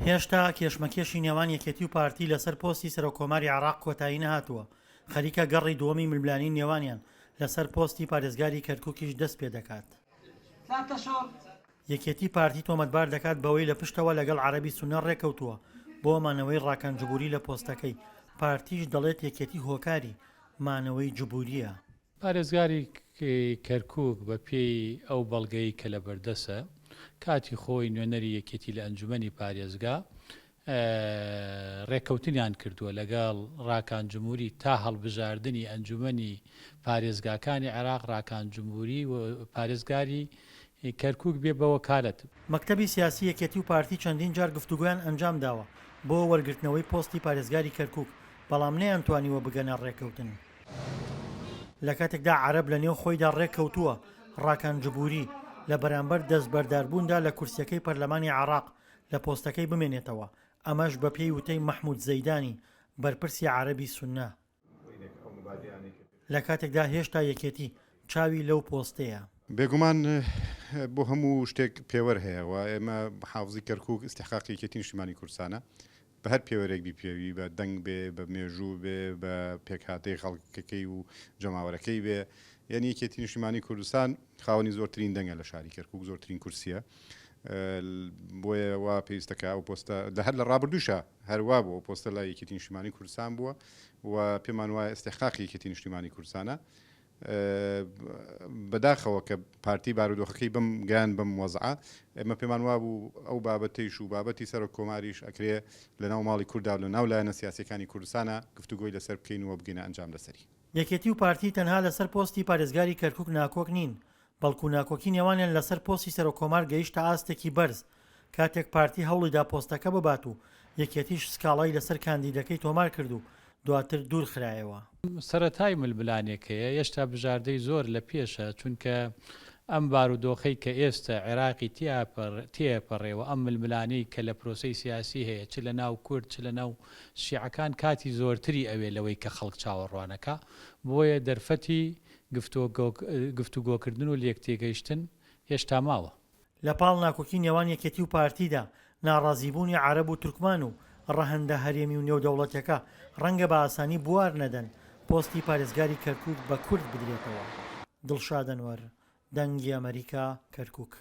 هێشتا کێشمەکێشی نێوان یەکێتی و پارتی لەسەر پۆستی سەرۆککۆماری عێراق کۆتایی نەهاتووە، خەریکە گەڕی دووەمی ململانێی نێوانیان لەسەر پۆستی پارێزگاری کەرکوکیش دەستپێدەکات. یەکێتی پارتی تۆمەتبار دەکات بەوەی لە پشتەوە لەگەڵ عەرەبی سوننە ڕێککەوتووە بۆ مانەوەی ڕاکان جبوری لە پۆستەکەی، پارتیش دەڵێت یەکێتی هۆکاری مانەوەی جبورییە. پارێزگاری کەرکوک بە پێی ئەو بەڵگەی کە لە بەردەسە، کاتی خۆی نوێنەری یەکێتی لە ئەنجومەنی پارێزگا رێککەوتنیان کردووە لەگەڵ راکان جمهوری تا هەڵبژاردنی ئەنجومەنی پارێزگاکانی عێراق راکان جمهوری و پارێزگاری کەرکوک بێ بە وەکالەت. مەکتەبی سیاسی یەکێتی و پارتی چەندین جار گفتوگۆیان ئەنجامداوە بۆ وەرگرتنەوەی پۆستی پارێزگاری کەرکوک، بەڵام نەیانتوانیوە بگەنە رێککەوتن. لەکاتێکدا عەرەب لەنێو خۆیدا رێککەوتووە راکان جبوری لە بەرامبەر دەستبەرداربووندا لە کورسیەکەی پەرلەمانی عێراق لە پۆستەکەی بمێنێتەوە، ئەمەش بەپێی وتەی مەحمود زەیدانی بەرپرسی عەرەبی سوننە. لەکاتێکدا هێشتا یەکێتی چاوی لەو پۆستەیە. بێگومان بۆ هەموو شتێک پێوەر هەیە و ئێمە حافزی کەرکوک ئیستیحقاقی یەکێتی نیشتیمانی کوردستانە بە هەر پێوەرێک بیپێوی بە دەنگ بێ بە مێژوو بێ بە پێکهاتەی خەڵکەکەی و جەماوەرەکەی بێ یعنی یەکێتی نیشتیمانی کوردستان خاوەنی زۆرترین دەنگە لە شاری کەرکوک زۆرترین کورسیە بۆیە وا پێویستەکە ئەو پۆستە لە هەر لە ڕابردووشە هەروا بوو ئەو پۆستە لە یەکێتی نیشتیمانی کوردستان بووە و پێمان وایە ئیستیحقاقی یەکێتی نیشتیمانی کوردستانە بەداخەوە کە پارتی بارودۆخەکەی بەم گەیان بەم وەزعە، ئێمە پێمان وابوو ئەو بابەتەیش و بابەتی سەرۆک کۆماریش ئەکرێ لەناو ماڵی کوردا و لەناو لایەنە سیاسیەکانی کوردستانا گفتوگۆی لەسەر بکەین و بگەینە ئەنجام لەسەری. یەکێتی و پارتی تەنها لەسەر پۆستی پارێزگاری کەرکوک ناکۆک نین، بەڵکو ناکۆکی نێوانیان لەسەر پۆستی سەرۆککۆمار گەیشتە ئاستێکی بەرز، کاتێک پارتی هەوڵیدا پۆستەکە ببات و یەکێتیش سکاڵای لەسەر کاندیدەکەی تۆمار کرد و دواتر دوورخرایەوە. سەرەتای ململانێکەیە، هێشتا بژاردەی زۆر لە پێشە، چونکە ئەم بارودۆخەی کە ئێستە عێراقی تێئەپەڕێ و ئەم ململانێی کە لە پرۆسەی سیاسی هەیە چ لە ناو کورد چ لە ناو شیعەکان کاتی زۆرتری ئەوێ لەوەی کە خەڵک چاوەڕوانەکا، بۆیە دەرفەتی گفتوگۆکردن و لێکتێگەیشتن هێشتا ماوە. لە پاڵ ناکۆکی نێوان یەکێتی و پارتیدا، ناڕازیبوونی عەرەب و تورکمان و ڕەهەندە هەرێمی و نێودەوڵەتیەکە ڕەنگە بە ئاسانی بوار نەدەن پۆستی پارێزگاری کەرکوک بە کورد بدرێتەوە. دڵشاد ئەنوەر، دەنگی ئەمەریکا، کەرکوک.